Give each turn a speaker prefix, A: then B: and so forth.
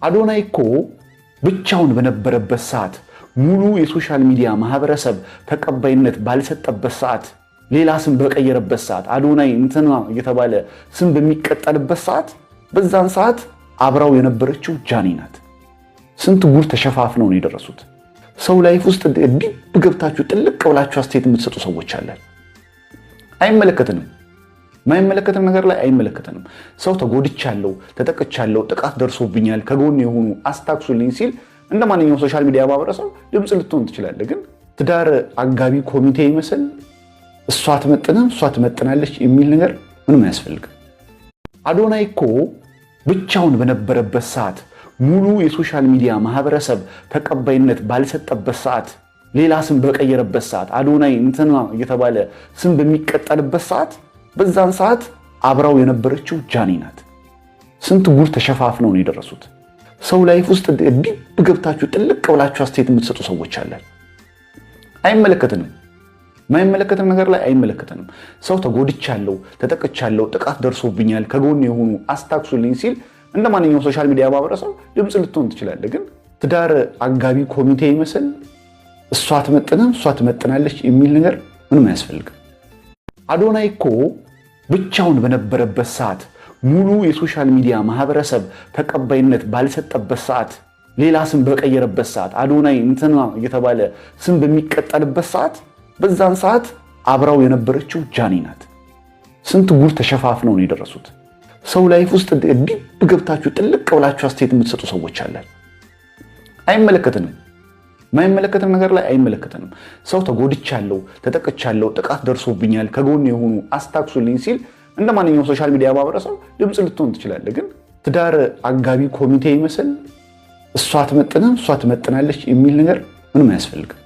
A: አዶናይ እኮ ብቻውን በነበረበት ሰዓት፣ ሙሉ የ social media ማህበረሰብ ተቀባይነት ባልሰጠበት ሰዓት፣ ሌላ ስም በቀየረበት ሰዓት፣ አዶናይ እንትና እየተባለ ስም በሚቀጠልበት ሰዓት፣ በዛን ሰዓት አብራው የነበረችው ጃኒ ናት። ስንት ጉድ ተሸፋፍነው ነው የደረሱት። ሰው life ውስጥ deep ገብታችሁ ጥልቅ ብላችሁ አስተያየት የምትሰጡ ሰዎች አለን። አይመለከትንም። የማይመለከተን ነገር ላይ አይመለከተንም። ሰው ተጎድቻለሁ፣ ተጠቅቻለሁ፣ ጥቃት ደርሶብኛል፣ ከጎን የሆኑ አስታክሱልኝ ሲል እንደ ማንኛውም social media ማህበረሰብ ድምፅ ልትሆን ትችላለህ። ግን ትዳር አጋቢ ኮሚቴ ይመስል እሷ አትመጥንም፣ እሷ ትመጥናለች የሚል ነገር ምንም አያስፈልግም። አዶናይ እኮ ብቻውን በነበረበት ሰዓት፣ ሙሉ የ social media ማህበረሰብ ተቀባይነት ባልሰጠበት ሰዓት፣ ሌላ ስም በቀየረበት ሰዓት፣ አዶናይ እንትና እየተባለ ስም በሚቀጠልበት ሰዓት፣ በዛን ሰዓት አብራው የነበረችው ጃኒ ናት። ስንት ጉድ ተሸፋፍነው ነው የደረሱት። ሰው life ውስጥ deep ገብታችሁ ጥልቅ ብላችሁ አስተያየት የምትሰጡ ሰዎች አለን። አይመለከትንም። የማይመለከተን ነገር ላይ አይመለከተንም። ሰው ተጎድቻለሁ፣ ተጠቅቻለሁ፣ ጥቃት ደርሶብኛል፣ ከጎን የሆኑ አስታክሱልኝ ሲል እንደ ማንኛውም social media ማህበረሰብ ድምፅ ልትሆን ትችላለህ። ግን ትዳር አጋቢ ኮሚቴ ይመስል እሷ አትመጥንም፣ እሷ ትመጥናለች የሚል ነገር ምንም አያስፈልግም። አዶናይ እኮ ብቻውን በነበረበት ሰዓት፣ ሙሉ የ social media ማህበረሰብ ተቀባይነት ባልሰጠበት ሰዓት፣ ሌላ ስም በቀየረበት ሰዓት፣ አዶናይ እንትና እየተባለ ስም በሚቀጠልበት ሰዓት፣ በዛን ሰዓት አብራው የነበረችው ጃኒ ናት። ስንት ጉድ ተሸፋፍነው ነው የደረሱት። ሰው life ውስጥ deep ገብታችሁ ጥልቅ ብላችሁ አስተያየት የምትሰጡ ሰዎች አለን። አይመለከትንም። የማይመለከተን ነገር ላይ አይመለከተንም። ሰው ተጎድቻለሁ፣ ተጠቅቻለሁ፣ ጥቃት ደርሶብኛል፣ ከጎን የሆኑ አስታክሱልኝ ሲል እንደ ማንኛውም social media ማህበረሰብ ድምፅ ልትሆን ትችላለህ። ግን ትዳር አጋቢ ኮሚቴ ይመስል እሷ አትመጥንም፣ እሷ ትመጥናለች የሚል ነገር ምንም አያስፈልግም።